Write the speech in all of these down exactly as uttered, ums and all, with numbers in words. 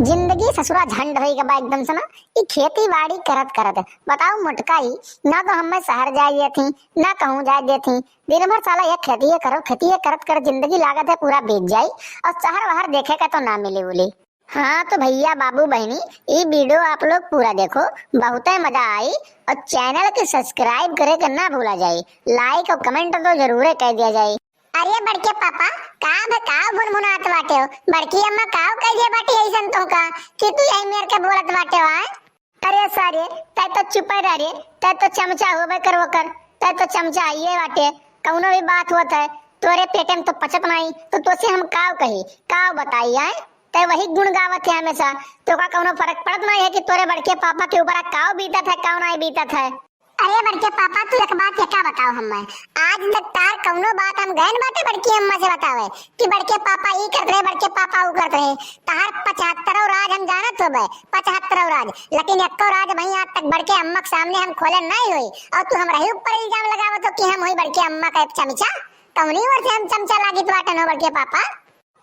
जिंदगी ससुरा झंड होई गबा एकदम से ना। ई खेती बाड़ी करत करत, बताओ मोटका ही, ना तो हमें शहर जाए देती, ना कहूँ जाए देती। दिन भर साला ये खेतिये करो, खेतिये करत करत जिंदगी लागत है पूरा बीत जाई, और शहर वहर देखे का तो ना मिली उली। हाँ तो भैया, बाबू, बहिनी, ई video आप लोग पूरा देखो, बहुते मजा आई। और channel के subscribe करे के ना भूला जाई, like और comment तो जरूरे कर दिया जाए। अरे बड़के पापा, का भ-, का भुनभुनात बाटे हो? बड़की अम्मा का कह दिए बाटी ऐसन तो का कि तू यही मेर के बोलत बाटे हो, आय? अरे सारे, तै तो चुपे रह रे, तै तो चमचा होबे करबो कर, तै तो चमचा आइए बाटे। कौनो भी बात होत है, तोरे पेटे में तो पचत नहीं, तो तोसे हम काव कही, काव बताई, आय? तै वही गुण गावत है हमेशा, तो का कौनो फर्क पड़त नहीं है कि तोरे बड़के पापा के ऊपर काव बीतत है, काव नहीं बीतत है? अरे बड़के पापा, तू एक बात यका बताओ हमें, आज तक तार कौनो बात हम गए न बाटे बड़की अम्मा से बतावे कि बड़के पापा ई करत रहे, बड़के पापा ऊ करत रहे? तार पचहत्तरौ राज हम जानत होबे, पचहत्तरौ राज, लेकिन एको राज वहीं आज तक बड़के अम्मा के सामने हम खोले नहीं हुई, और तू हमरा ही ऊपर इल्जाम लगावत हो कि हम हुई बड़के अम्मा का एक चमचा। कौनी ओर से हम चमचा लागित बाटन हो बड़के पापा?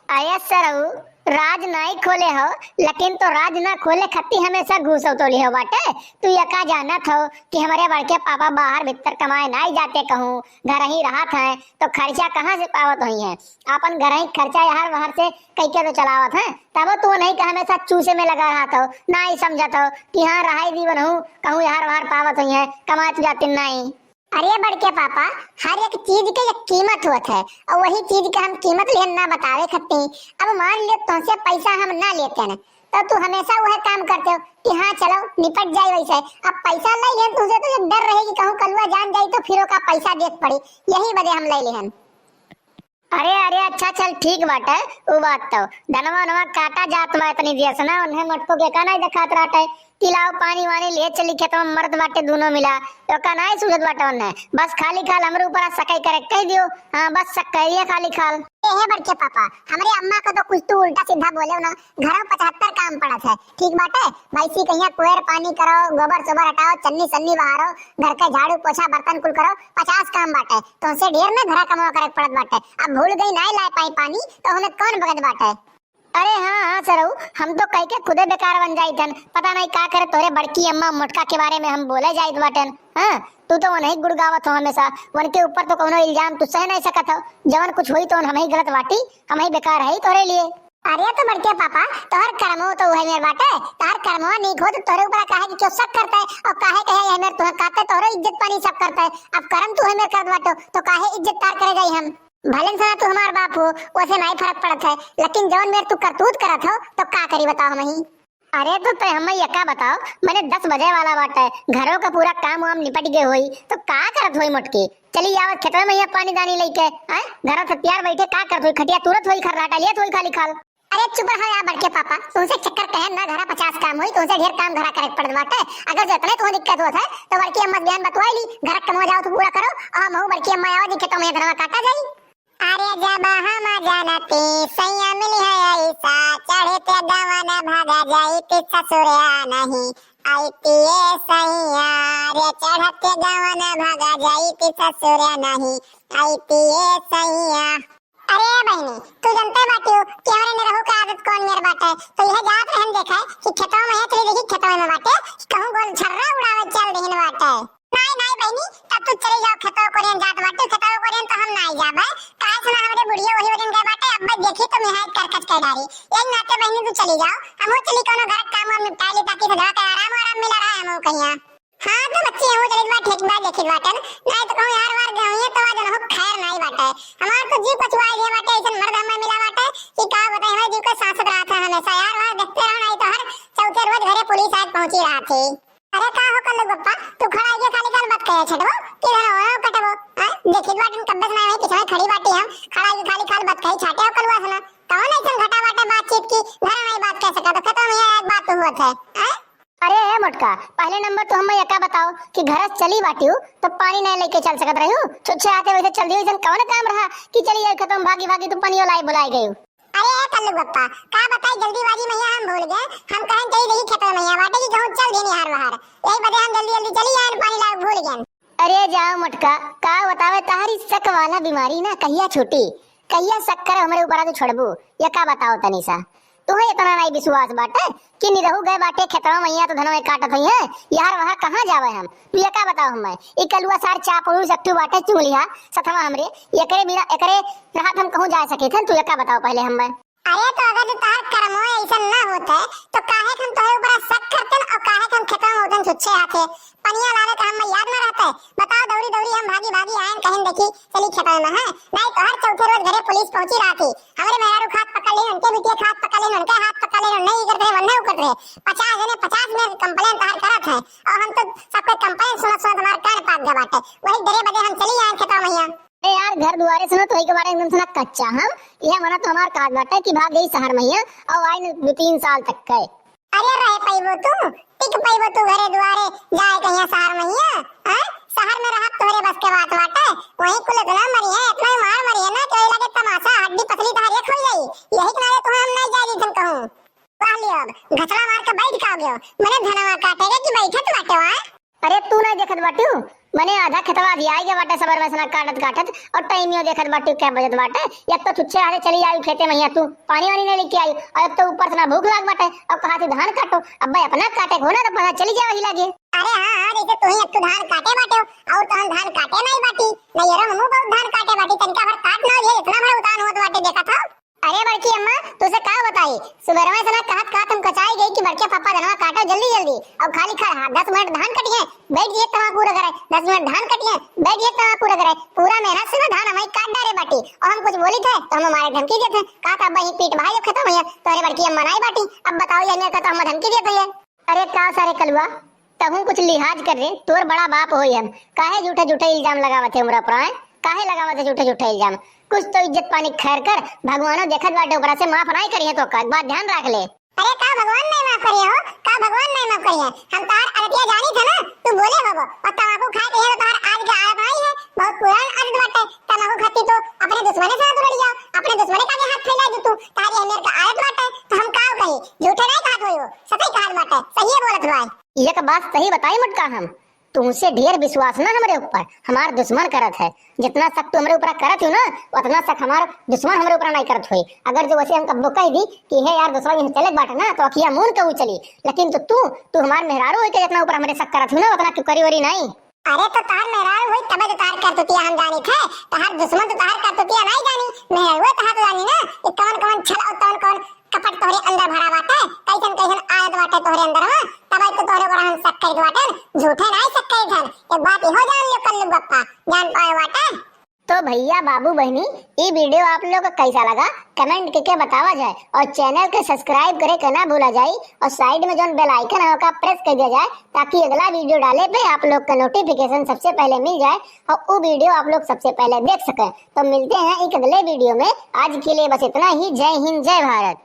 अरे सरऊ, राज नाई खोले हो, लेकिन तो राज ना खोले खत्ती हमेशा घूस उतोली हो बाटे। तू यका जानत हो कि हमरे बड़के पापा बाहर भीतर कमाए नाई जाते कहूँ, घर ही रहत हैं, तो खर्चा कहाँ से पावत होई हैं? आपन घर ही खर्चा यहर वहर से कई के तो चलावत हैं, तब तू नहीं कह हमेशा चूसे में लगा रहत हो, नाई समझत हो कि हाँ रहाई जीवन हूँ, कहूँ यहर वहर पावत होई हैं, कमात जाते नाई। अरे बड़के पापा, हर एक चीज के एक कीमत होत है, और वही चीज के हम कीमत लेन ना बतावे खत्ती। अब मान लियो तुमसे पैसा हम ना लेते हैं, तो तू हमेशा वह काम करते हो कि हाँ चलो निपट जाए वैसे। अब पैसा ले लेन तुमसे तो एक डर रहे कि कहूँ कलुआ जान जाई तो फिर ओका पैसा देत पड़ी, यही वजह हम ले लेहन। अरे, अरे, अच्छा, चल, ठीक बाटे, उ बात तो। धनवा, वनवा काटा जात बा इतनी देर से ना, उन्हें मोटको के का नाई देखात रहते कि लाओ पानी वानी ले चली खेतवा में, मरत बाटे दूनो मिला, तो का नाई सूझत बाटे उन्हें। बस खाली खाल हमरे ऊपर सकई करे कह दियो, हाँ, बस शक कह दिया खाली खाल। ए हे बड़के पापा, हमरे अम्मा को तो कुछ तू उल्टा सीधा बोले ना, घरों पचहत्तर काम पड़त है, ठीक बाटे, भैंसी कहिया कुएर पानी करो, गोबर सोबर हटाओ, चन्नी सन्नी बहारो, घर के झाड़ू पोछा बर्तन कुल करो, पचास काम बाटे, तुमसे ढेर ना घरा कमवा करे के पड़त बाटे। अब भूल गई नाई लाए पाई पानी, तो हमें कौन बगत बाटे? अरे हाँ, हाँ सरऊ, हम तो कह के खुदे बेकार बन जाइत हन। पता नहीं का करे तोरे बड़की अम्मा मोटका के बारे में हम बोले जाइत बाटन। हाँ, तू तो उन्हीं गुड़गावत हो हमेशा, उनके ऊपर तो कौनो इल्जाम तू सह नहीं सकत हो। जवन कुछ हुई तो हम ही गलत बाटी, हम ही बेकार है तोरे लिए। अरे तो बड़के पापा, तोहर कर्मो तो उहे मेर बाटे, तोहर कर्मवा नीक हो तो तोहरे ऊपर काहे के क्यों शक करते, और काहे कहे ये मेर तुहे काते तोहरो इज्जत पानी सब करते, अब कर्म तू उहे मेर करत बाटो, तो काहे इज्जत तार करे जाई हम? भले सना तू हमार बाप हो, ओसे नाई फर्क पड़त है, लेकिन जौन मेर तू करतूत करत हो, तो का करी बताओ हमही? अरे तो तय हमें ये का बताओ, मैंने दस बजे वाला बाटे, घरों का पूरा काम वाम निपट गए होई, तो का करत होई मोटकी? चली आवत खेतवा में यहाँ पानी दानी लेके, आए? घरों से प्यार बैठे का करत होई? खटिया तुरत होई, खर्राटा लियत होई खाली खाल। अरे चुप रहो यार बड़के पापा, तुमसे चक्कर कहे ना घरा पचास काम होई, तुमसे ढेर काम घरा करे के पड़त बाटे। अगर जो इतने तुम्हें दिक्कत होत है, तो बड़की अम्मा से बयान बतवाई ली, घर के कमवा जाओ तो पूरा करो, और हम बड़की अम्मा आवा जी खेतों में धनवा काटा जाई। अरे जब हम जानती सैया मिली है ऐसा, चढ़ते गवन भागा जाइत ससुरे नहीं आईती ए सैया, रे चढ़ते गवन भागा जाइत ससुरे नहीं आईती ए सैया। अरे बहिनी, तू जनते बाटियो कि हमरे निरहू के आदत कौन मेर बाटे, तो यह जात रहन देखे कि खेतवा में है, चली देखी खेतवा में बाटे, कहूँ गोल छर्रा उड़ावे चल रहीन बाटे। नाई, नाई बहिनी, तब तू चली जाओ, खेतवा कोरियन जात बाटे, खेतवा कोरियन तो हम नाई जाबे, काहे से ना हमरे बुढ़िया वही वजन गए बाटे, अब देखी तो मिहाई करकच कर डारी। यही नाते बहिनी तू चली जाओ, हमहू चली कौनो घर के काम वाम निपटाई ली, ताकि सजवा के आराम आराम मिला रहे, हमहू कहिया। हाँ तो बच्ची, हमहू चली बा, ठीक बा, देखी बाटन, नाई तो कहूँ यार वार गए हुई तो आज अनहु खैर नाई बाटे। हमार तो जीव पछुआई गए बाटे, ऐसन मर्द हमें मिला बाटे कि का बताई, हमारे जीव के सांसत रहा था हमेशा। यार वार देखते रहो, नाई तो हर चौथे रोज घरे पुलिस आज पहुंची रहा थी। अरे का हो कल्लू बप्पा, तू खड़ा आइए खाली खाल बात कहे छटबो कि धन ओनो कटबो? हाँ, देखित बाटिन कब्बे से ना वही पीछे खड़ी बाटी हम, खड़ा आइए खाली खाल बात कही छाटे हो कलुआ सुना। कौन ऐसन घटा बाटे बातचीत की, घर में बात कह सका तो खेतों में एक बात तो हुआ थे, हाँ? अरे ए मोटका, पहले नंबर तो हमें यका बताओ कि घर से चली बाटियो तो पानी नहीं लेके चल सकत रहियो, छुच्छे आते वैसे चल दियो, ऐसन कौन काम रहा कि चली जाए खेतों में भागी भागी तू पानी लाई बुलाई गयो? अरे ए कल्लू बप्पा, का बताई जल्दीबाजी में यहाँ हम भूल गए। हम कहन चली देखी खेतवा में यहाँ बाटे कि कहूँ चल देनी हार बाहर। यही बदे हम जल्दी जल्दी चली आए पानी लाग भूल गए। अरे जाओ मोटका, का बतावे तहारी शक वाला बीमारी ना कहिया छूटी, कहिया शक करे हमरे ऊपर आज छोड़बू, ये का बताओ तनी सा। तुहे इतना नाहीं विश्वास बाटे कि निरहू गए बाटे खेतवा मइया तो धनवा काटत होइहैं, यार वहाँ कहाँ जावे हम? तू ये का बताओ हमें, ई कलुआ सार चापड़ू सट्टू बाटे चुंगलिया सथवा हमरे, एकरे बिना, एकरे रहत हम कहूँ जा सकित हन? तू ये का बताओ पहले हमें। अरे तो अगर जो तोहार करमो ऐसन ना होत है, तो काहे के हम तोहरे ऊपर शक करतन और काहे के हम खेतवा में उतन छुच्छे हाथे? पनिया लावे का हम याद ना रहते? बताओ, दौड़ी दौड़ी हम भागी भागी आयन, कहिन देखी चली खेतवा में, हैं? नाहीं तो हर चौथे रोज घरे पुलिस पहुंची रहती। हमरे मेहरारू खात पकड़ लेन, उनके बिटिया खात पकड़ लेन, उनके हाथ पकड़ लेन, नहीं करत रहे, वन्ने करत रहे। पचास जने पचास में complain तोहार करत हैं, और हम तो सबके complain सुनत सुनत हमार कान पाक गए बाटे। वही डरे बदे हम चली आयन खेतवा मइया। ए यार, घर दुआरे से ना तो के बारे एकदम से ना कच्चा हम। यह मना तो हमार काज बाटे कि भाग गई शहर मइया और आई न दो तीन साल तक के। अरे रह पइबो तू, टिक पइबो तू घरे दुआरे जाए कहिया शहर मइया? हैं? शहर में रहत तोहरे बस के बात बाटे? वहीं कुल इतना मरी है, इतना मार मरी है ना कि वही लगे तमाशा, हड्डी पसली तोहर एक हो जाई। यही किनारे तो हम नहीं जाए दीथन कहूँ। वाह लियो, अब घचड़ा मार के बैठ का गयो? मने धनवा काटेगा कि बैठत बाटे वहाँ? अरे तू नहीं देखत बाटू, मने आधा खेतवा अधियाई गए बाटे सबर में सना काटत काटत, और टाइमियो देखत बाटू क्या बजत बाटे। एक तो छुच्छे हाथे चली आई खेते मइया तू, पानी वानी नहीं लेके आई, और एक तो ऊपर से ना भूख लाग बाटे, और कहा तू धान काटो। अब भाई अपना काटे को ना तो पता चली जाए वही लगे। अरे हाँ हाँ, जैसे तू ही एक तो धान काटे बाटे हो, और तो हम धान काटे नहीं बाटी। नहीं रे मम्मू, बहुत धान काटे बाटी, तनिका भर काट ना लिए, इतना भर उतान होत बाटे, देखा था। अरे बड़की अम्मा, तुसे का बताई, सुबेरवा से ना कहत कहत हम कचाई गई कि बड़के पापा धनवा काटो जल्दी जल्दी, और खाली खड़ हाथ दस मिनट धान कटिए, बैठ जिए तवा पूरा करे, दस मिनट धान कटिए, बैठ जिए तवा पूरा करे, पूरा मेहनत से ना धान हमारी काट डारे बाटी, और हम कुछ बोली थे तो हम हमारे धमकी देते, कहा था अब यही पीट भाई खेतों में, तो अरे बड़की अम्मा नहीं बाटी, अब बताओ ये मेरे को तो हम धमकी देते हैं। अरे का सारे कलुआ, तहूँ कुछ लिहाज कर रे, तोर बड़ा बाप होई हम, काहे झूठे झूठे इल्जाम लगावत है हमरा ऊपर, हैं? काहे लगावत है झूठे झूठे इल्जाम? कुछ तो इज्जत पानी खैर कर, भगवानो देखत बाटे, ओकरा से माफ नाई करिहे तो का, बात ध्यान रख ले। अरे का भगवान नहीं माफ करिहे हो, का भगवान नहीं माफ करिहे? हम तोहार आदतिया जानी थे ना, तू बोले होबो, और तमाकू खाए के है तो तोहार आज के आदत आई है, बहुत पुरान आदत बाटे, तमाकू खाती तो अपने दुश्मने से ना लड़ जाओ, अपने दुश्मने का भी हाथ फैला दू तू, तारी अहमियत का आदत बाटे, तो हम का कही, झूठे नहीं कहत होई हो, सही कहत बाटे, सही बोलत हुआ है। एक बात सही बताई मोटका हम, तुमसे ढेर विश्वास ना हमरे ऊपर, हमार दुश्मन करत है। जितना शक तू हमरे ऊपर करत हो ना, उतना शक हमार दुश्मन हमरे ऊपर नहीं करत होई। अगर जो वैसे हम कब्बो कह दी कि हे यार दुश्मन यहाँ चले बाटे ना, तो अखिया मून के ऊ चली। लेकिन तो तू, तू हमार मेहरारू होई के जितना ऊपर हमरे शक करत हो ना, उतना क्यों करी वरी नहीं। अरे तो तोहार मेहरारू होई तबे तो तोहार करतुतिया हम जानी थे, तोहार दुश्मन तो तोहार करतुतिया नहीं जानी, मेहरारू तोहार तो जानी ना कि कौन कौन छल और कौन कौन कपट तोहरे अंदर भरा बाटे, कैसन कैसन आदत बाटे तोहरे अंदर में, तब तो तोहरे ऊपर हम शक करके बाटे, झूठे नहीं शक करे थन। एक बात इहो जान लियो कल्लू गप्पा, जान पाए बाटे। तो भैया बाबू बहनी, ई video आप लोग का कैसा लगा, comment करके बतावा जाए और channel के subscribe करे के ना भूला जाए और side में जोन bell icon है ओका press कर दिया जाए, ताकि अगला video डाले पे आप लोग का notification सबसे पहले मिल जाए और वो video आप लोग सबसे पहले देख सकें। तो मिलते हैं एक अगले video में, आज के लिए बस इतना ही। जय हिंद, जय भारत।